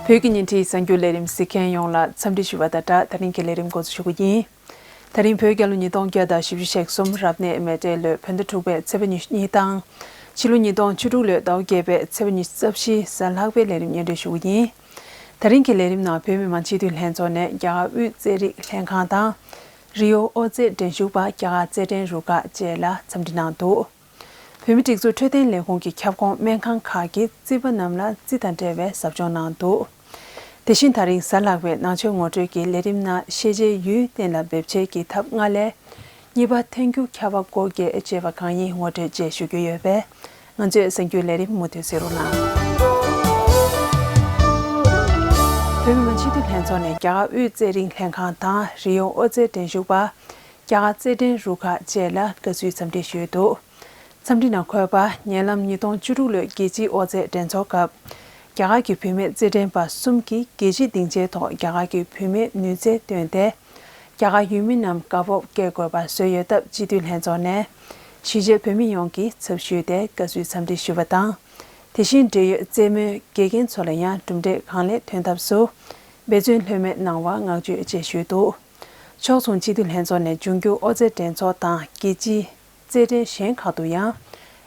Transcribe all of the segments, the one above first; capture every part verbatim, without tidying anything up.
བོད་ཀྱི་ཉིན་རེའི་གསར་འགྱུར་ལས་རིམ་གཟིགས་མཁན་ཡོངས་ལ་འཚམས་འདྲི་ཞུ་བ་དང་སྦྲགས། ད་རིང་གི་ལས་རིམ་འགོ་འཛུགས་ཞུ་གི་ཡིན། ད་རིང་བོད་རྒྱལ་ལོ་ཉིས་སྟོང་བརྒྱ་དང་བཞི་བཅུ་ཞེ་གསུམ་རབ་གནས་མེ་སྤྲེལ་ལོའི་བོད་ཟླ་དྲུག་པའི་ཚེས་པ་ཉི་ཤུ་གཉིས་དང་། ཕྱི་ལོ་ཉིས་སྟོང་བཅུ་དྲུག་ལོའི་ཟླ་བ་བརྒྱད་པའི་ཚེས་པ་ཉི་ཤུ་རྩ་བཞིའི་གཟའ་ལྷག་པའི་ལས་རིམ་སྙན་སྒྲོན་ཞུ་གི་ཡིན། ད་རིང་གི་ལས་རིམ་ནང་བོད་མི་མང་སྤྱི་འཐུས་ལྷན་ཚོགས་ནས་རྒྱ་གར་དབུས་རྩེད་རིགས་ལྷན་ཁང་དང་། རི་ཡོ་ཨོ་རྩེད་འགྲན་ཞུགས་པ་རྒྱ་གར་རྩེད་འགྲན་རུ་ཁག་བཅས་ལ་འཚམས་འདྲི་གནང་འདུག་བོད་མིའི་སྒྲིག་འཛུགས་འཕྲོད་བསྟེན་ལས་ཁུངས་ཀྱི་ཁྱབ་ཁོངས་སྨན་ཁང་ཁག་གི་རྩིས་པ་རྣམས་ལ་རྩིས་དང་འབྲེལ་བའི་ཟབ་སྦྱོང་གནང་འདུག་དེ་བཞིན་ད་རིང་གཟའ་ལྷག་པའི་ནང་ཆོས་ངོ་སྤྲོད་ཀྱི་ལས་རིམ་ནང་ཤེས་བྱའི་ཡུལ་གཏན་ལ་འབེབས་བྱེད་ཀྱི་ཐབས་ལྔ་ལས། གཉིས་པ་ཐལ་འགྱུར་ཁྱབ་པ་སྒོ་བརྒྱད་ཅེས་པ་གང་ཡིན་ངོ་སྤྲོད་བཅས་ཞུ་རྒྱུ་ཡོད་པས། ང་ཚོའི་གསར་འགྱུར་ལས་རིམ་མུ་མཐུད་གཟིགས་རོགས་གནང་། བོད་མི་མང་སྤྱི་འཐུས་ལྷན་ཚོགས་ནས་རྒྱ་གར་དབུས་རྩེད་རིགས་ལྷན་ཁང་དང་རི་ཡོང་ཨོ་རྩེད་འགྲན་ཞུགས་པ། རྒྱ་གར་རྩེད་འགྲན་རུ་ཁག་བཅས་ལ་དགའ་བསུའི་འཚམས་འདྲི་ཞུས་འདུག་འཚམས་འདྲི་ནང་འཁོད་པ། ཉེ་ལམ་ཉིས་སྟོང་བཅུ་དྲུག་ལོའི་རྒྱལ་སྤྱིའི་ཨོ་རྩེད་འགྲན་ཚོགས་སྐབས། རྒྱ་གར་གྱི་བུད་མེད་རྩེད་འགྲན་པ་གསུམ་གྱིས་རྒྱལ་སྤྱིའི་སྡིངས་ཆའི་ཐོག་རྒྱ་གར་གྱི་བུད་མེད་ནུས་རྩལ་བཏོན་ཏེ། རྒྱ་གར་ཡུལ་མི་རྣམས་དགའ་སྤོབས་སྐྱེ་དགོས་པ་བཟོས་ཡོད་སྟབས། སྤྱི་འཐུས་ལྷན་ཚོགས་ནས་གཞིས་བྱེས་བོད་མི་ཡོངས་ཀྱི་ཚབ་ཞུས་ཏེ་དགའ་བསུའི་འཚམས་འདྲི་ཞུས་པ་དང་། དེ་བཞིན་འབྲེལ་ཡོད་རྩེད་མོའི་དགེ་རྒན་ཚོ་ལ་ཡང་གྲུབ་འབྲས་གང་ལེགས་ཐོན་ཐབས་སུ་འབད་བརྩོན་ལྷོད་མེད་གནང་བར་བསྔགས་བརྗོད་བཅས་ཞུས་འདུག་ཕྱོགས་མཚུངས་སྤྱི་འཐུས་ལྷན་ཚོགས་ནས་འབྱུང་འགྱུར་ཨོ་རྩེད་འགྲན་ཚོགས་དང་རྒྱལ་སྤྱིའི་རྩེད་འགྲན་གཞན་ཁག་ཏུ་ཡང་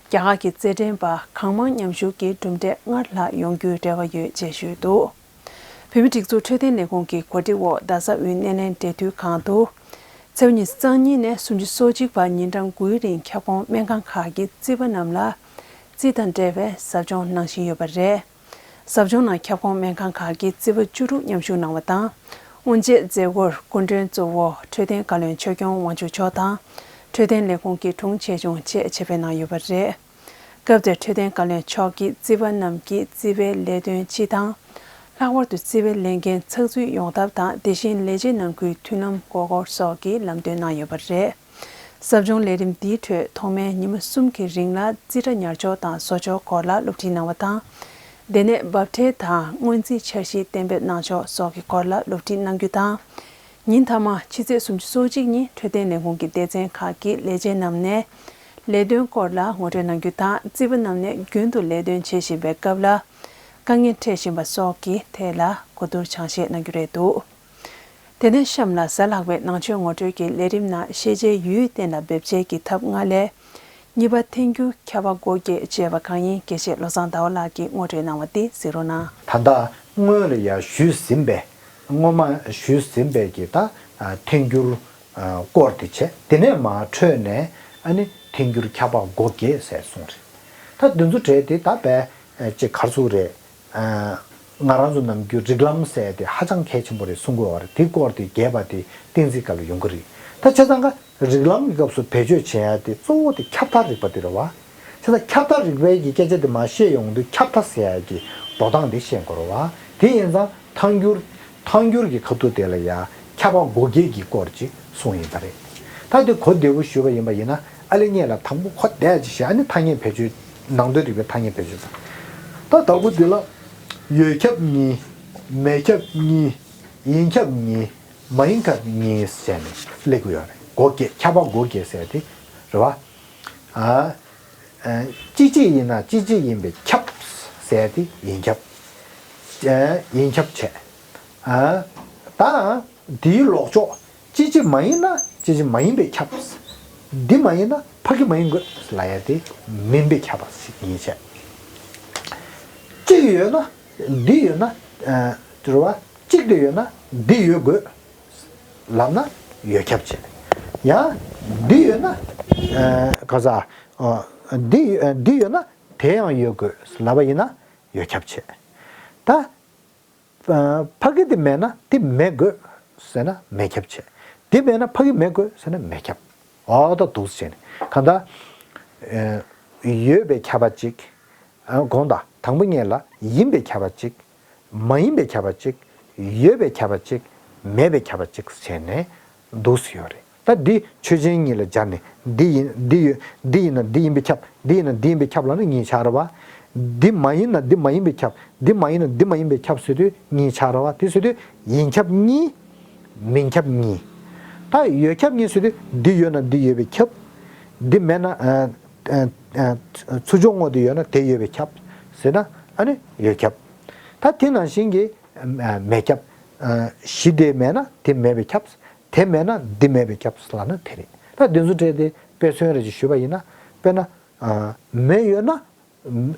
རྒྱ་གར་གྱི་རྩེད་འགྲན་པ་གང་མང་མཉམ་ཞུགས་ཀྱིས་གྲུབ་འབྲས་སྔར་ལྷག་ཡོང་རྒྱུའི་རེ་བ་ཡོད་ཅེས་ཞུས་འདུག་བོད་མིའི་སྒྲིག་འཛུགས་འཕྲོད་བསྟེན་ལས་ཁུངས་ཀྱི་གོ་སྒྲིག་འོག་རྡ་ས་དབུས་སྣེ་ལེན་འབྲེལ་མཐུད་ཁང་དུ། ཚེས་པ་ཉི་ཤུ་རྩ་གཉིས་ནས་སུམ་ཅུ་སོ་གཅིག་བར་ཉིན་གྲངས་དགུའི་རིང་ཁྱབ་ཁོངས་སྨན་ཁང་ཁག་གི་རྩིས་པ་རྣམས་ལ་རྩིས་དང་འབྲེལ་བའི་ཟབ་སྦྱོང་གནང་བཞིན་ཡོད་པ་རེད། ཟབ་སྦྱོང་ནང་ཁྱབ་ཁོངས་སྨན་ཁང་ཁག་གི་རྩིས་པ་བཅུ་དྲུག་མཉམ་ཞུགས་གནང་བ་དང་། དབུ་འབྱེད་མཛད་སྒོར་སྐུ་མགྲོན་གཙོ་བོ་འཕྲོད་བསྟེན་བཀའ་བློན་ཆོས་སྐྱོང་དབང་ཕྱུག་མཆོག་དང་། འཕྲོད་བསྟེན་ལས་ཁུངས་ཀྱི་དྲུང་ཆེ་ཆུང་བཅས་ཆེད་ཕེབས་གནང་ཡོད་པ་རེད། སྐབས་དེར་འཕྲོད་བསྟེན་བཀའ་བློན་མཆོག་གིས་རྩིས་པ་རྣམས་ཀྱིས་རྩིས་པའི་ལས་དོན་སྤྱི་དང་། ལྷག་པར་དུ་རྩིས་པའི་ལས་འགན་ཚགས་ཚུད་ཡོང་ཐབས་དང་། དེ་བཞིན་ལས་བྱེད་ནང་ཁུལ་མཐུན་ལམ་དགོས་སྐོར་སོགས་ཀྱི་ལམ་སྟོན་གནང་ཡོད་པ་རེད། ཟབ་སྦྱོང་ལས་རིམ་འདིའི་ཁྲོད་ཐོག་མའི་ཉི་མ་གསུམ་གྱི་རིང་ལ་རྩིས་ཁྲ་ཉར་ཕྱོགས་དང་བཟོ་ཕྱོགས་སྐོར་ལ་སློབ་ཁྲིད་གནང་བ་དང་། དེ་ནས་འབབ་ཁྲལ་དང་སྔོན་རྩིས་འཆར་གཞི་གཏན་འབེབས་གནང་ཕྱོགས་སོགས་ཀྱི་སྐོར་ལ་སློབ་ཁྲིད་གནང་རྒྱུ་དང་། ཉིན་མཐའ་མ་ཕྱི་ཚེས་སུམ་ཅུ་སོ་གཅིག་ཉིན་འཕྲོད་བསྟེན་ལས་ཁུངས་ཀྱི་སྡེ་ཚན་ཁག་གི་ལས་བྱེད་རྣམས་ནས་ལས་དོན་སྐོར་ལ་ངོ་སྤྲོད་གནང་རྒྱུ་དང་། རྩིས་པ་རྣམས་ནས་རྒྱུན་དུ་ལས་དོན་བྱེད་བཞིན་པའི་སྐབས་ལ་དཀའ་ངལ་འཕྲད་བཞིན་པ་སོགས་ཀྱི་ཐད་ལ་གོ་བསྡུར་སྦྱང་བཤད་གནང་རྒྱུ་རེད་འདུག་དེ་ནས་གཤམ་ལ་གཟའ་ལྷག་པའི་ནང་ཆོས་ངོ་སྤྲོད་ཀྱི་ལས་རིམ་ནང་ཤེས་བྱའི་ཡུལ་གཏན་ལ་འབེབས་བྱེད་ཀྱི་ཐབས་ལྔ་ལས། གཉིས་པ་ཐལ་འགྱུར་ཁྱབ་པ་སྒོ་བརྒྱད་ཅེས་པ་གང་ཡིན་དགེ་བཤེས་བློ་བཟང་ཟླ་བ་ལགས་ཀྱིས་ངོ་སྤྲོད་གནང་བ་འདི་གཟིགས་རོགས་གནང་། ད་ལྟ་སྔོན་ལ་ཡང་ཞུས་ཟིན་པའི་སྔོན་མ་ཞུས་ཟིན་པའི་གི་ད་ཐལ་འགྱུར་སྐོར་དེ་བྱས། དེ་ནས་མར་འཕྲོས་ནས་ཨ་ནི་ཐལ་འགྱུར་ཁྱབ་པ་སྒོ་བརྒྱད་ཟེར་གསུངས་རེད། ད་འདི་ཚོ་གྲས་དེ་ད་བས་ཅིག་ག་རེ་ཟེར་དགོས་རེད། ང་རང་ཚོ་ནམ་རྒྱུན་རིགས་ལམ་ཟེར་དེ་ཧ་ཅང་གལ་ཆེན་པོ་རེད་གསུང་གི་ཡོད་རེད། དེ་སྐོར་དེ་རྒྱས་པ་དེ་གཏན་ཚིགས་སྐབས་ལ་ཡོང་གི་རེད། ད་བྱས་ཙང་ཀ་རིགས་ལམ་གྱི་སྐབས་སུ་བེད་སྤྱོད་བྱེད་ཡ་དེ་གཙོ་བོ་དེ་ཁྱབ་མཐའ་རིག་པ་དེ་རེད་བ། བྱས་ཙང་ཁྱབ་མཐའ་རིག་པའི་གི་སྐད་ཆ་དེ་མར་བཤད་ཡོང་དུས་ཁྱབ་མཐའ་ཟེར་ཡ་གི་འགྲོ་སྟངས་དེ་ཤེས་དགོས་རེད་བ། དེ་ཡིན་ཙང་ཐལ་འགྱུར་ཐལ་འགྱུར་གྱི་ཁ་ཐུག་དེ་ལ་ཡ་ཁྱབ་པ་སྒོ་བརྒྱད་ཀྱི་སྐོར་ཅིག་གསུངས་ཡིན་པ་རེད། ད་དེ་གོ་བདེ་པོ་ཞུས་པ་ཡིན་པ་ཡིན་ན་ཨ་ལེ་ངེད་ལ་དང་པོ་གོ་བདེ་ཅིག་བཤད། ཨ་ནི་ཐ་སྙད་བེད་སྤྱོད་ནང་དོན་རིག་པའི་ཐ་སྙད་བེད་སྤྱོད་ཙམ། ད་དང་པོ་འདི་ལ་ཡོད་ཁྱབ་གཉིས། མེད་ཁྱབ་གཉིས། ཡིན་ཁྱབ་གཉིས། མ་ཡིན་ཁྱབ་གཉིས་ཟེར་ནས་སླེབས་ཀྱི་ཡོད་རེད། སྒོ་བརྒྱད་ཁྱབ་པ་སྒོ་བརྒྱད་ཟེར་དེ་རེད་བ། ཨ། ཨ། ཅི་ཅི་ཡིན་ན་ཅི་ཅི་ཡིན་པས་ཁྱབ་ཟེར་དེ་ཡིན་ཁྱབ། ཨ། ཡིན་ཁྱབ་བྱས། ཨ། ད་དེའི་ལོག་ཕྱོགས་ཅི་ཅི་མ་ཡིན་ན་ཅི་ཅི་མ་ཡིན་པས་ཁྱབ། འདི་མ་ཡིན་ན་ཕ་གི་མ་ཡིན་དགོས་ལབ་ཡ་དེ་མིན་པས་ཁྱབ་པ་ཞིག་ཡིན་བྱས། གཅིག་ཡོད་ན་འདི་ཡོད་ན། ཨ། རེད་བ། གཅིག་དེ་ཡོད་ན་འདི་ཡོད་དགོས་ལབ་ན་ཡོད་ཁྱབ་བྱས། ཡང་འདི་ཡོད་ན། ཨ། ག་ས། ཨ། འདི་འདི་ཡོད་ན་དེ་ཡང་ཡོད་དགོས་ལབ་པ་ཡིན་ན་ཡོད་ཁྱབ་བྱས། ད། ཕ་གི་དེ་མེད་ན་དེ་མེད་དགོས་ཟེར་ན་མེད་ཁྱབ་བྱས། དེ་མེད་ན་ཕ་གི་མེད་དགོས་ཟེར་ན་མེད་ཁྱབ། འོ་ད་འདུག་སེ་བྱས་ནས་གང་ལྟར། ཡོད་པའི་ཁྱབ་པ་གཅིག། དགོངས་དག་དང་པོ་ཉིད་ལ་ཡིན་པའི་ཁྱབ་པ་གཅིག། མ་ཡིན་པའི་ཁྱབ་པ་གཅིག། ཡོད་པའི་ཁྱབ་པ་གཅིག། མེད་པའི་ཁྱབ་པ་གཅིག་བྱས་ནས་འདུག་སེ་ཡོད་རེད། ད་འདི་ཆོས་ཅན་གཉིས་ལ་སྦྱར་ནས་འདི་ཡིན་འདི་ཡོད་འདི་ཡིན་ན་འདི་ཡིན་པས་ཁྱབ། འདི་ཡིན་ན་འདི་ཡིན་པས་ཁྱབ་ལབ་ན་གཉིས་ཆགས་རེད་བ། འདི་མ་ཡིན་ན་འདི་མ་ཡིན་པས་ཁྱབ། འདི་མ་ཡིན་ན་འདི་མ་ཡིན་པས་ཁྱབ་ཟེར་དུས་གཉིས་ཆགས་རེད་བ། དེ་ཟེར་དུས་ཡིན་ཁྱབ་གཉིས། མིན་ཁྱབ་གཉིས། ད་ཡོད་ཁྱབ་གཉིས་ཟེར་དུས་འདི་ཡོད་ན་འདི་ཡོད་པས་ཁྱབ། འདི་མེད་ན། ཨ། ཨ། ཨ། ཚུར་ཕྱོགས་དངོས་དེ་ཡོད་ན་དེ་ཡོད་པས་ཁྱབ་ཟེར་ན་ཨ་ནི་ཡོད་ཁྱབ། ད་དེ་ནང་བཞིན་གྱི། མེ་ཁྱབ། གཞི་དེ་མེད་ན་དེ་མེད་པས་ཁྱབ། དེ་མེད་ན་འདི་མེད་པས་ཁྱབ་ལབ་ན་དེ་རེད། ད་འདི་ཚོ་འདྲ་དེ་དཔེ་མཚོན་རེ་ཅིག་ཞུས་པ་ཡིན་ན། དཔེར་ན། མེ་ཡོད་ན།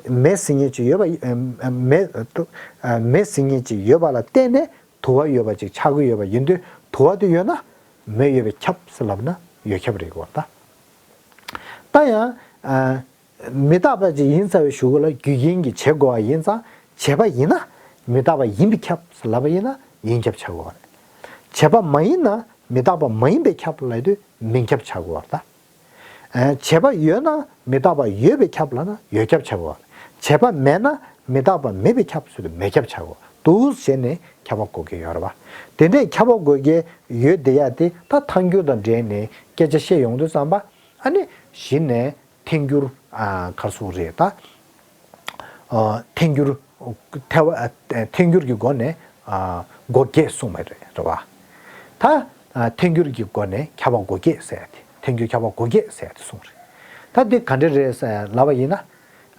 མེ་ཟེར་མཁན་ཅིག་ཡོད་པ། མེ། མེ་ཟེར་མཁན་ཅིག་ཡོད་པ་ལ་བརྟེན་ནས་དུ་བ་ཡོད་པ་ཅིག་ཆགས་ཀྱི་ཡོད་པ་ཡིན་དུས། དུ་བ་དེ་ཡོད་ན་མེ་ཡོད་པས་ཁྱབ་ཟེར་ལབ་ན་ཡོད་ཁྱབ་རེད་གོ། ད། ད་ཡང་། མི་རྟག་པ་ཅིག་ཡིན་ཚར་བའི་གཞུག་གུ་ལ་རྒྱུ་རྐྱེན་གྱིས་བྱེད་དགོས་པ་ཡིན་ཙང་། བྱས་པ་ཡིན་ན་མི་རྟག་པ་ཡིན་པས་ཁྱབ་ཟེར་ལབ་པ་ཡིན་ན་ཡིན་ཁྱབ་ཆགས་དགོས་པ་རེད། བྱས་པ་མ་ཡིན་ན་མི་རྟག་པ་མ་ཡིན་པས་ཁྱབ་ལབ་དུས་མིན་ཁྱབ་ཆགས་དགོས་པ་རེད་ད། བྱས་པ་ཡོད་ན་མི་རྟག་པ་ཡོད་པས་ཁྱབ་ལབ་ན་ཡོད་ཁྱབ་ཆགས་དགོས་པ་རེད། བྱས་པ་མེད་ན་མི་རྟག་པ་མེད་པས་ཁྱབ་ཟེར་དུས་མེད་ཁྱབ་ཆགས་དགོས། འདུག་བྱས་ནས་ཁྱབ་པ་གོ་གི་ཡོད་རེད་པ། དེ་འདྲའི་ཁྱབ་པ་གོ་གི་ཡོད་བསྡད་ཡ་དེ་ད་ཐལ་འགྱུར་དང་འབྲེལ་ནས་སྐད་ཆ་བཤད་ཡོང་དུས་ཙམ་པ། ཨ་ནི་གཞི་ནས་ཐལ་འགྱུར། ཨ། ག་རེ་ཟེར་དགོས་རེད་ད། ཨ། ཐལ་འགྱུར། ཐལ་བ། ཨ། ཐལ་འགྱུར་གྱི་སྒོ་ནས། ཨ། སྒོ་བརྒྱད་གསུངས་པ་རེད། རེད་བ། ད། ཨ། ཐལ་འགྱུར་གྱི་སྒོ་ནས་ཁྱབ་པ་སྒོ་བརྒྱད་ཟེར་ཡ་དེ། ཐལ་འགྱུར་ཁྱབ་པ་སྒོ་བརྒྱད་ཟེར་ཡ་དེ་གསུངས་རེད། ད་འདི་ག་འདྲ་རེད་ཟེར་ལབ་པ་ཡིན་ན།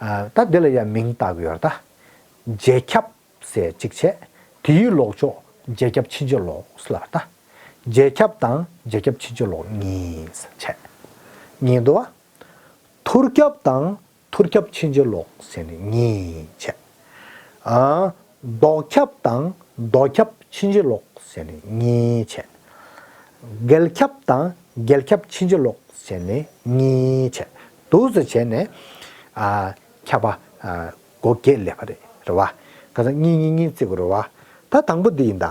ཨ། ད་འདི་ལ་ཡང་མིང་བཏགས་ཀྱི་ཡོད་རེད་ད། རྗེས་ཁྱབ་ཟེར་གཅིག་བྱས། དེའི་ལོག་ཕྱོགས་རྗེས་ཁྱབ་ཕྱིན་ཅི་ལོག་ལབ་པ་རེད་ད། རྗེས་ཁྱབ་དང་རྗེས་ཁྱབ་ཕྱིན་ཅི་ལོག་གཉིས་བྱས། གཉིས་འདུག་བ། ཐུར་ཁྱབ་དང་ཐུར་ཁྱབ་ཕྱིན་ཅི་ལོག་ཟེར་ནས་གཉིས་བྱས། ཨ། ལྡོག་ཁྱབ་དང་ལྡོག་ཁྱབ་ཕྱིན་ཅི་ལོག་ཟེར་ནས་གཉིས་བྱས། འགལ་ཁྱབ་དང་འགལ་ཁྱབ་ཕྱིན་ཅི་ལོག་ཟེར་ནས་གཉིས་བྱས། འདུག་སེ་བྱས་ནས། ཨ། ཁྱབ་པ། ཨ། སྒོ་བརྒྱད་སླེབས་པ་རེད། རེད་བ། ག་ས་གཉིས་གཉིས་གཉིས་བརྩི་དགོས་རེད་བ། ད་དང་པོ་འདི་ཡིན་ད།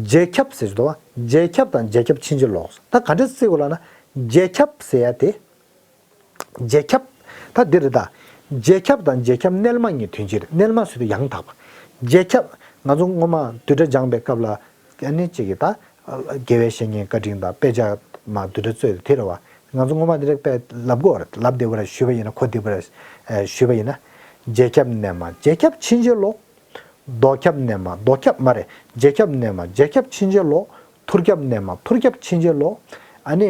རྗེས་ཁྱབ་ཟེར་གྱི་འདུག་བ། རྗེས་ཁྱབ་དང་རྗེས་ཁྱབ་ཕྱིན་ཅི་ལོག་ད་ག་འདྲ་བརྩི་དགོས་ལབ་ན། རྗེས་ཁྱབ་ཟེར་ཡ་དེ། རྗེས་ཁྱབ། ད་འདི་རེད་ད། རྗེས་ཁྱབ་དང་རྗེས་ཁྱབ་རྣལ་མ་གཉིས་དོན་གཅིག་རེད། རྣལ་མ་ཟེར་དུས་ཡང་དག་པ། རྗེས་ཁྱབ། ང་ཚོ་སྔོན་མ་བསྡུས་གྲྭ་སྦྱངས་པའི་སྐབས་ལ། ཨ་ནི་གཅིག་གིས་ད། དགེ་བའི་བཤེས་གཉེན་བཀའ་དྲིན་དང་དཔེ་ཆ་མ་བསྡུས་གྲྭ་གཙོས་དེ་རེད་བ། ང་ཚོ་སྔོན་མ་འདི་འདྲ་དཔེ་ལབ་དགོས་རེད། ལབ་བསྡད་པ་རེད། ཞུས་པ་ཡིན་ན་གོ་བསྡད་པ་རེད། ཞུས་པ་ཡིན་ན། རྗེས་ཁྱབ་རྣལ་མ་རྗེས་ཁྱབ་ཕྱིན་ཅི་ལོག་ལྡོག་ཁྱབ་རྣལ་མ་ལྡོག་ཁྱབ་མ་རེད། རྗེས་ཁྱབ་རྣལ་མ་རྗེས་ཁྱབ་ཕྱིན་ཅི་ལོག་ཐུར་ཁྱབ་རྣལ་མ་ཐུར་ཁྱབ་ཕྱིན་ཅི་ལོག་ཨ་ནི།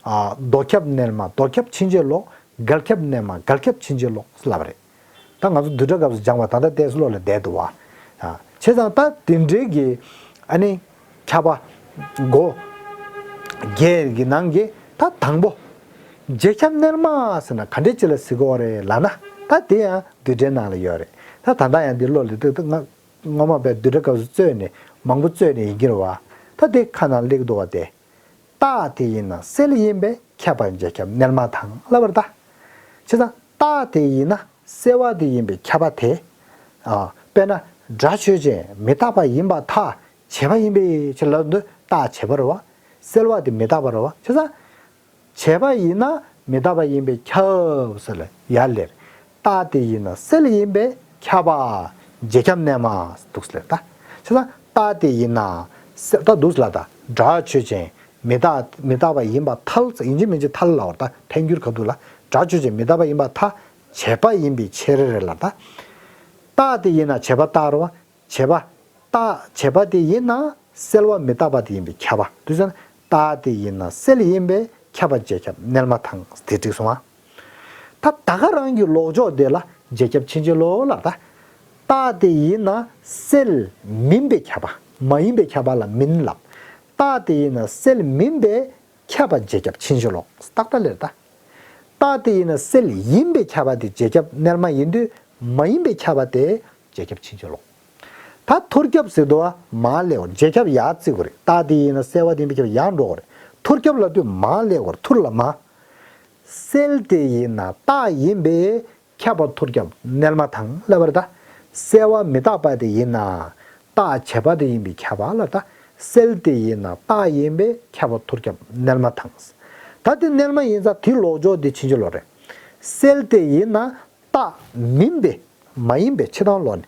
ཨ། ལྡོག་ཁྱབ་རྣལ་མ་ལྡོག་ཁྱབ་ཕྱིན་ཅི་ལོག་འགལ་ཁྱབ་རྣལ་མ་འགལ་ཁྱབ་ཕྱིན་ཅི་ལོག་ལབ་པ་རེད། ད་ང་ཚོ་བསྡུས་གྲྭ་སྐབས་སུ་སྦྱངས་པ་ད་ལྟ་ཏོག་ཙམ་བློ་ལ་བསྡད་འདུག་བ། ཨ། བྱས་ཙང་ད་དེ་འདྲའི་གི། ཨ་ནི། ཁྱབ་པ། སྒོ། བརྒྱད་ཀྱི་ནང་གི་ད་དང་པོ། རྗེས་ཁྱབ་རྣལ་མ་ཟེར་ན་ག་འདྲ་ཅིག་ལ་ཟེར་གྱི་ཡོད་རེད་ལབ་ན། ད་དེ་ཡང་བསྡུས་གྲྭའི་ནང་ལ་ཡོད་རེད། ད་ད་ལྟ་ཡང་འདི་བློ་ལ་ཏོག་ཙམ་ང་། སྔོན་མ་དཔེ་བསྡུས་གྲྭ་སྐབས་སུ་རྩོད་ནས་མང་པོ་རྩོད་ནས་ཡིན་གྱི་རེད་བ། ད་དེ་ཁ་ནང་སླེབས་འདུག་བ་དེ། རྟགས་དེ་ཡིན་ན་སེལ་ཡིན་པས་ཁྱབ་པ་རྗེས་ཁྱབ་རྣལ་མ་དང་ལབ་པ་རེད་ད། བྱས་ཙང་རྟགས་དེ་ཡིན་ན་སེལ་བ་དེ་ཡིན་པས་ཁྱབ་པ་དེ། ཨ། དཔེར་ན་སྒྲ་ཆོས་ཅན་མི་རྟག་པ་ཡིན་པར་ཐལ། བྱས་པ་ཡིན་པས་ཁྱབ་ལབ་དུས་རྟགས་བྱས་པ་རེད་བ། སེལ་བ་དེ་མི་རྟག་པ་རེད་བ། བྱས་ཙང་། བྱས་པ་ཡིན་ན་མི་རྟག་པ་ཡིན་པས་ཁྱབ་ཟེར་ལ་ཡར་ལེར། རྟགས་དེ་ཡིན་ན་སེལ་ཡིན་པས་ཁྱབ་པ་རྗེས་ཁྱབ་རྣལ་མ་འདུག་ཟེར་ད། བྱས་ཙང་རྟགས་དེ་ཡིན་ན་སེལ་ད་འདུག་ཟེར་ལ་ད། སྒྲ་ཆོས་ཅན་མི་རྟག་མི་རྟག་པ་ཡིན་པར་ཐལ་ཟེར། ཡིན་གཅིག་མིན་གཅིག་ཐལ་ལབ་པ་རེད་ད། ཐལ་འགྱུར་ག་འདུག་ལ། སྒྲ་ཆོས་ཅན་མི་རྟག་པ་ཡིན་པར་ཐལ། བྱས་པ་ཡིན་པའི་ཕྱིར་རེད་ལ་ད། རྟགས་དེ་ཡིན་ན་བྱས་པ་རྟགས་རེད་བ། བྱས་པ། རྟགས་བྱས་པ་དེ་ཡིན་ན་སེལ་བ་མི་རྟག་པ་དེ་ཡིན་པས་ཁྱབ་པ། དུས་ཙམ་རྟགས་དེ་ཡིན་ན་སེལ་ཡིན་པས་ཁྱབ་པ་རྗེས་ཁྱབ་རྣལ་མ་དང་དེ་འགྲིག་སོང་ང་། ད་ད་ག་རང་གི་ལོག་ཕྱོགས་དེ་ལ་རྗེས་ཁྱབ་ཕྱིན་ཅི་ལོག་ལབ་ད། རྟགས་དེ་ཡིན་ན་སེལ་མིན་པས་ཁྱབ་པ། མ་ཡིན་པས་ཁྱབ་པ་ལ་མིན་ལབ། རྟགས་དེ་ཡིན་ན་སེལ་མིན་པས་ཁྱབ་པ་རྗེས་ཁྱབ་ཕྱིན་ཅི་ལོག་ཏག་ཏག་ལེར་ད། རྟགས་དེ་ཡིན་ན་སེལ་ཡིན་པས་ཁྱབ་པ་དེ་རྗེས་ཁྱབ་རྣལ་མ་ཡིན་དུས་མ་ཡིན་པས་ཁྱབ་པ་དེ་རྗེས་ཁྱབ་ཕྱིན་ཅི་ལོག་ད་ཐུར་ཁྱབ་ཟེར་དུས་མར་སླེབས་དགོས། རྗེས་ཁྱབ་ཡར་བརྩི་དགོས་རེད། རྟགས་དེ་ཡིན་ན་སེལ་བ་དེ་ཡིན་པས་ཁྱབ་ཡར་འགྲོ་དགོས་རེད། ཐུར་ཁྱབ་ལབ་དུས་མར་སླེབས་དགོས་རེད། ཐུར་ལ་མར། སེལ་དེ་ཡིན་ན་རྟགས་ཡིན་པས་ཁྱབ་པ་ཐུར་ཁྱབ་རྣལ་མ་དང་ལབ་པ་རེད་ད། སེལ་བ་མི་རྟག་པ་དེ་ཡིན་ན་རྟགས་བྱས་པ་དེ་ཡིན་པས་ཁྱབ་པ་ལབ་ད། སེལ་དེ་ཡིན་ན་རྟགས་ཡིན་པས་ཁྱབ་པ་ཐུར་ཁྱབ་རྣལ་མ་དང་། ད་དེ་རྣལ་མ་ཡིན་ཙང་དེའི་ལོག་ཕྱོགས་དེ་ཕྱིན་ཅི་ལོག་རེད། སེལ་དེ་ཡིན་ན་རྟགས་མིན་པས། མ་ཡིན་པས་ཕྱི་དང་ལོག་ནས་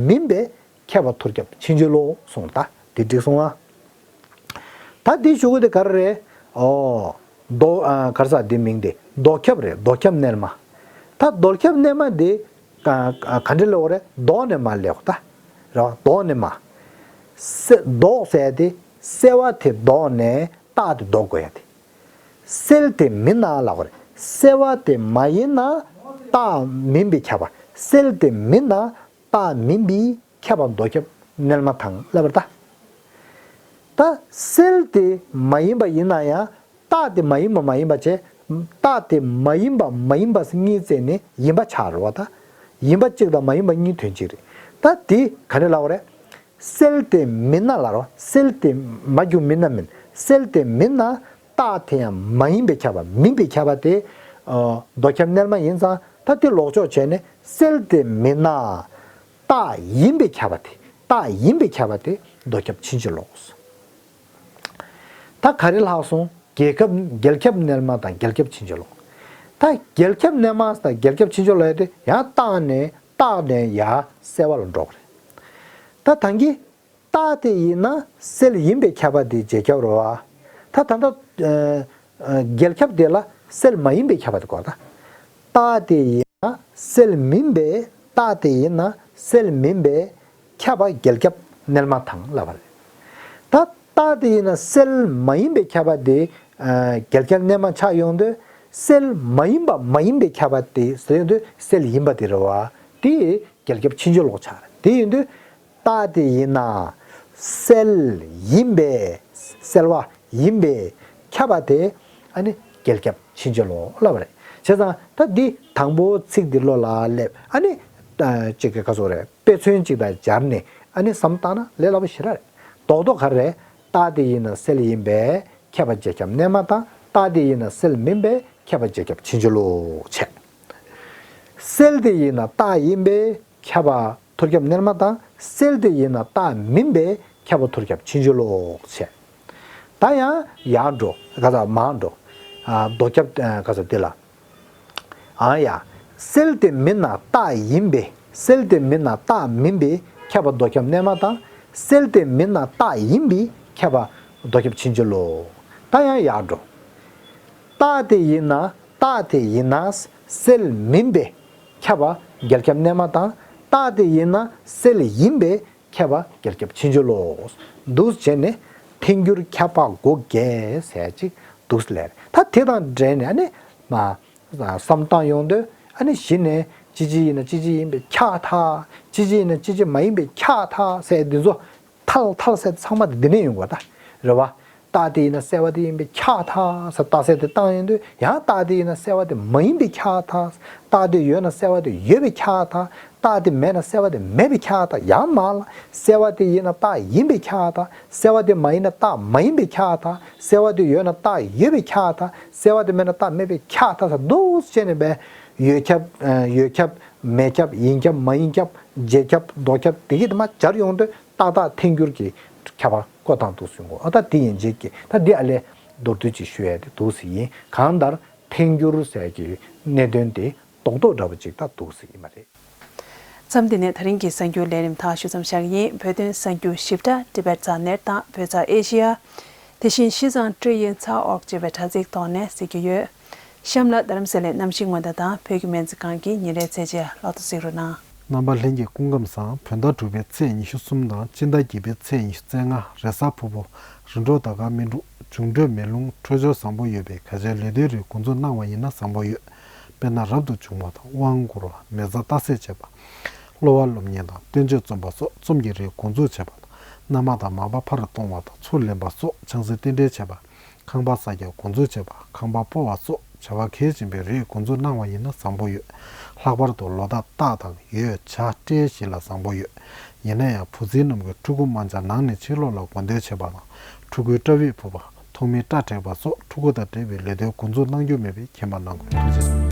མིན་པས་ཁྱབ་པ་ཐུར་ཁྱབ་ཕྱིན་ཅི་ལོག་སོང་ད། དེ་འགྲིག་སོང་ང་། ད་འདི་ཞུ་གི་དེ་ག་རེ་རེད། ཨོ། ལྡོག་ཨ། ག་རེ་ཟེར་འདི་མིང་དེ་ལྡོག་ཁྱབ་རེད། ལྡོག་ཁྱབ་རྣལ་མ། ད་ལྡོག་ཁྱབ་རྣལ་མ་འདི་ག་ག་འདྲ་ལབ་དགོས་རེད། ལྡོག་ནས་མར་སླེབས་དགོས་ད། རེད་བ། ལྡོག་ནས་མར། སེ་ལྡོག་ཟེར་ཡ་དེ་སེལ་བ་དེ་ལྡོག་ནས་རྟགས་དེ་ལྡོག་དགོས་ཡ་དེ། སེལ་དེ་མིན་ན་ལབ་དགོས་རེད། སེལ་བ་དེ་མ་ཡིན་ན་རྟགས་མིན་པས་ཁྱབ་པ། སེལ་དེ་མིན་ན་རྟགས་མིན་པས་ཁྱབ་པ་ལྡོག་ཁྱབ་ རྣལ་མ་དང་ལབ་པ་རེད་ད། ད་སེལ་དེ་མ་ཡིན་པ་ཡིན་ན་ཡང་རྟགས་དེ་མ་ཡིན་པ་མ་ཡིན་པ་བྱས། རྟགས་དེ་མ་ཡིན་པ་མ་ཡིན་པ་གཉིས་བཙལ་ནས་ཡིན་པ་ཆགས་རེད་བ་ད། ཡིན་པ་གཅིག་དང་མ་ཡིན་པ་གཉིས་དོན་གཅིག་རེད། ད་དེ་ག་རེ་ལབ་པ་རེད། སེལ་དེ་མིན་ན་ལབ་རོ། སེལ་དེ་མ་རྒྱུ་མིན་ན་མིན། སེལ་དེ་མིན་ན་རྟགས་དེ་ཡང་མ་ཡིན་པས་ཁྱབ་པ་མིན་པས་ཁྱབ་པ་དེ། ཨ། ལྡོག་ཁྱབ་རྣལ་མ་ཡིན་ཙང་ད་དེ་ལོག་ཕྱོགས་བྱས་ནས་སེལ་དེ་མིན་ན་རྟགས་ཡིན་པས་ཁྱབ་པ་དེ། རྟགས་ཡིན་པས་ཁྱབ་པ་དེ་ལྡོག་ཁྱབ་ཕྱིན་ཅི་ལོག་ད་ག་རེ་ལྷག་སོང་། རྒྱལ་ཁྱབ་རྒྱལ་ཁྱབ་རྣལ་མ་དང་རྒྱལ་ཁྱབ་ཕྱིན་ཅི་ལོག་ད་རྒྱལ་ཁྱབ་རྣལ་མ་དང་རྒྱལ་ཁྱབ་ཕྱིན་ཅི་ལོག་ཡ་དེ་ཡང་རྟགས་ནས་རྟགས་ནས་ཡ་སེལ་བ་ལ་འགྲོ་གི་རེད། ད་ད་གིན་རྟགས་དེ་ཡིན་ན་སེལ་ཡིན་པས་ཁྱབ་པ་དེ་རྗེས་ཁྱབ་རེད་བ། ད་ད་ལྟ་ཨ་ཨ་རྒྱལ་ཁྱབ་དེ་ལ་སེལ་མ་ཡིན་པས་ཁྱབ་པ་དེ་གོ་ད། རྟགས་དེ་ཡིན་ན་སེལ་མིན་པས་རྟགས་དེ་ཡིན་ན་སེལ་མིན་པས་ཁྱབ་པ་རྒྱལ་ཁྱབ་རྣལ་མ་དང་ལབ་པ་རེད། ད་རྟགས་དེ་ཡིན་ན་སེལ་མ་ཡིན་པས་ཁྱབ་པ་དེ་ཨ་རྒྱལ་ཁྱབ་རྣལ་མ་ཆགས་ཡོང་དུས་སེལ་མ་ཡིན་པ་མ་ཡིན་པས་ཁྱབ་པ་དེ་ཟེར་ཡོང་དུས་སེལ་ཡིན་པ་དེ་རེད་བ། དེ་རྒྱལ་ཁྱབ་ཕྱིན་ཅི་ལོག་ཆགས་རེད། དེ་ཡིན་དུས། རྟགས་དེ་ཡིན་ན་སེལ་ཡིན་པས། སེལ་བ་ཡིན་པས་ཁྱབ་པ་དེ་ཨ་ནི་རྒྱལ་ཁྱབ་ཕྱིན་ཅི་ལོག་ལབ་པ་རེད། བྱས་ཙང་ད་འདི་དང་པོ་ཚིག་འདི་བློ་ལ་སླེབས། ཨ་ནི་ཨ་ཅིག་གི་ག་ཟེར་རེད། དཔེ་མཚོན་ཅིག་དང་སྦྱར་ནས་ཨ་ནི་བསམ་བཏང་ན་ལས་སླ་པོ་ཞེ་དྲག་རེད། རྡོག་རྡོག་ག་རེ་རེད། རྟགས་དེ་ཡིན་ན་སེལ་ཡིན་པས་ཁྱབ་པ་རྗེས་ཁྱབ་རྣལ་མ་དང་། རྟགས་དེ་ཡིན་ན་སེལ་མིན་པས་ཁྱབ་པ་རྗེས་ཁྱབ་ཕྱིན་ཅི་ལོག་བྱས། སེལ་དེ་ཡིན་ན་རྟགས་ཡིན་པས་ཁྱབ་པ་ཐོར་ཁྱབ་རྣལ་མ་དང་། སེལ་དེ་ཡིན་ན་རྟགས་མིན་པས་ཁྱབ་པ་ཐོར་ཁྱབ་ཕྱིན་ཅི་ལོག་བྱས། ད་ཡང་ཡར་འགྲོ། ག་ས་མར་འགྲོ། ཨ་ལྡོག་ཁྱབ་ཨ་ག་ས་འདི་ལ། ཨ་ཡ། སེལ་དེ་མིན་ན་རྟགས་ཡིན་པས། སེལ་དེ་མིན་ན་རྟགས་མིན་པས་ཁྱབ་པ་ལྡོག་ཁྱབ་རྣལ་མ་དང་། སེལ་དེ་མིན་ན་རྟགས་ཡིན་པས་ཁྱབ་པ་ལྡོག་ཁྱབ་ཕྱིན་ཅི་ལོག་ད་ཡང་ཡར་འགྲོ། རྟགས་དེ་ཡིན་ན། རྟགས་དེ་ཡིན་ན་སེལ་མིན་པས་ཁྱབ་པ་རྒྱལ་ཁྱབ་རྣལ་མ་དང་། རྟགས་དེ་ཡིན་ན་སེལ་ཡིན་པས་ཁྱབ་པ་རྒྱལ་ཁྱབ་ཕྱིན་ཅི་ལོག་འདུག་བྱས་ནས་ཐལ་འགྱུར་ཁྱབ་པ་སྒོ་བརྒྱད་ཟེར་ཅིག་འདུག་ལས། ད་དེ་དང་འབྲེལ་ནས་ཨ་ནི་མ་བསམ་བཏང་ཡོང་དུས་ཨ་ནི་གཞི་ནས་ཅི་ཅི་ཡིན་ན་ཅི་ཅི་ཡིན་པས་ཁྱབ་ཐལ། ཅི་ཅི་ཡིན་ན་ཅི་ཅི་མ་ཡིན་པས་ཁྱབ་ཐལ་ཟེར་འདི་ཚོ། ཐལ་ཐལ་ཟེར་ཚང་མ་དེ་འདི་ནས་ཡོང་དགོས་ད། རེད་བ། རྟགས་དེ་ཡིན་ན་སེལ་བ་དེ་ཡིན་པས་ཁྱབ་ཐལ་ཟེར་རྟགས་གསལ་དེ་བཏང་ཡོང་དུས་ཡང་རྟགས་དེ་ཡིན་ན་སེལ་བ་དེ་མ་ཡིན་པས་ཁྱབ་ཐལ། རྟགས་དེ་ཡོད་ན་སེལ་བ་དེ་ཡོད་པས་ཁྱབ་ཐལ། རྟགས་དེ་མེད་ན་སེལ་བ་དེ་མེད་པས་ཁྱབ་ཐལ། ཡང་མར་ལ་སེལ་བ་དེ་ཡིན་ན་རྟགས་ཡིན་པས་ཁྱབ་ཐལ། སེལ་བ་དེ་མ་ཡིན་ན་རྟགས་མ་ཡིན་པས་ཁྱབ་ཐལ། སེལ་བ་དེ་ཡོད་ན་རྟགས་ཡོད་པས་ཁྱབ་ཐལ། སེལ་བ་དེ་མེད་ན་རྟགས་མེད་པས་ཁྱབ་ཐལ་ཟེར་འདུག་བྱས་ནས་པས་ཡོད་ཁྱབ་ཡོད་ཁྱབ་མེད་ཁྱབ་ཡིན་ཁྱབ་མ་ཡིན་ཁྱབ་རྗེས་ཁྱབ་ལྡོག་ཁྱབ་དེ་གི་དེ་མ་སྦྱར་ཡོང་དུས། ཏག་ཏག་ཐལ་འགྱུར་གྱི་ཁྱབ་པ་བཀོད་སྟངས་འདུག་སེ་གོ། ཨ་ད་དེ་ཡིན་རྗེས་ཀྱི་ད་འདི་ཨ་ལས་མདོར་བསྡུས་ཅིག་ཞུ་ཡ་དེ་འདུག་སེ་ཡིན། གང་ལྟར་ཐལ་འགྱུར་ཟེར་གྱི་གནད་དོན་དེ་རྡོག་རྡོག་འདྲ་པོ་ཅིག་ད་འདུག་སེ་ཡིན་པ་རེད། མཚམས་འདི་ནས་ད་རིང་གི་གསར་འགྱུར་ལས་རིམ་ཐག་ཞུ་མཚམས་བཞག་གི་ཡིན། བོད་དོན་གསར་འགྱུར་ཞིབ་ཕྲ་ཏི་བེད་རྩ་ནེར་དང་བོད་རྩ་ཨེ་ཤི་ཡ། དེ་བཞིན་ཤིས་ཙང་ཀྲི་ཡན་ཚ་ཨོར་ཅེས་པའི་དྲ་ཚིགས་ཐོག་ནས་གཟིགས་རྒྱུ་ཡོད། གཤམ་ལ་རྡ་རམ་ས་ལའི་གནམ་གཤིས་སྔོན་བརྡ་དང་བོད་ཀྱི་སྨན་རྩིས་ཁང་གི་ཉིན་རེའི་ཚད་གཞི་ལག་ཏུ་གཟིགས་རོགས་གནང་། རྣམ་པ་ལྷན་རྒྱས་སྐུ་ཁམས་བཟང་། བོད་ཟླ་དྲུག་པའི་ཚེས་ཉི་ཤུ་གསུམ་དང་སྤྱི་ཟླ་བརྒྱད་པའི་ཚེས་ཉི་ཤུ་རྩ་ལྔ། རེས་གཟའ་ཕུར་བུ། རིམ་གྲོ་ཟླ་སྐར་སྨིན་དྲུག་འབྱུང་འཕྲོད་མེ་རླུང་འཕྲོད་སྦྱོར་བཟང་པོ་ཡོད་པས་གལ་ཆེའི་ལས་དོན་རིགས་འགོ་འཛུགས་གནང་བ་ཡིན་ན་བཟང་པོ་ཡོད། དཔེར་ན་རབ་ཏུ་བྱུང་བ་དང་དབང་བསྐུར་བ། མེ་བཙའ་རྟ་སད་བྱེད་པ། གློ་བ་སློབ་གཉེར་དང་བསྟན་བཅོས་རྩོམ་པ་སོགས་རྩོམ་གྱི་རིགས་འགོ་འཛུགས་བྱེད་པ་དང་། མནའ་མ་དང་མ་པ་ཕར་གཏོང་བ་དང་ཚུར་ལེན་པ་སོགས་ཆང་ས་རྟེན་འབྲེལ་བྱེད་པ། ཁང་པ་གསར་རྒྱག་འགོ་འཛུགས་བྱེད་པ། ཁང་པ་སྤོ་བ་སོགས་བྱ་བ་གལ་ཆེན་པོའི་རིགས་འགོ་འཛུགས་གནང་བ་ཡིན་ན་བཟང་པོ་ཡོད། ལྷག་པར་དུ་ལོ་རྟགས་སྟག་དང་ཡོས་བྱ་སྤྲེལ་བཞི་ལ་བཟང་པོ་ཡོད། ཡིན་ན་ཡང་བུ་འཛིན་རྣམས་ཀྱིས་ཕྲུ་གུ་དམར་འབྱར་ནང་ནས་ཕྱི་ལོགས་ལ་གོ་འདོད་བྱེད་པ་དང་། ཕྲུ་གུའི་སྐྲ་དབྱིབས་ཕུབ་པ། ཐོག་མའི་སྐྲ་བྲེག་པ་སོགས་ཕྲུ་གུ་དང་འབྲེལ་བའི་ལས་དོན་འགོ་འཛུགས་གནང་རྒྱུ་མེད་པས་མཁྱེན་པ་གནང་དགོས། ཐུགས་རྗེ་ཆེ།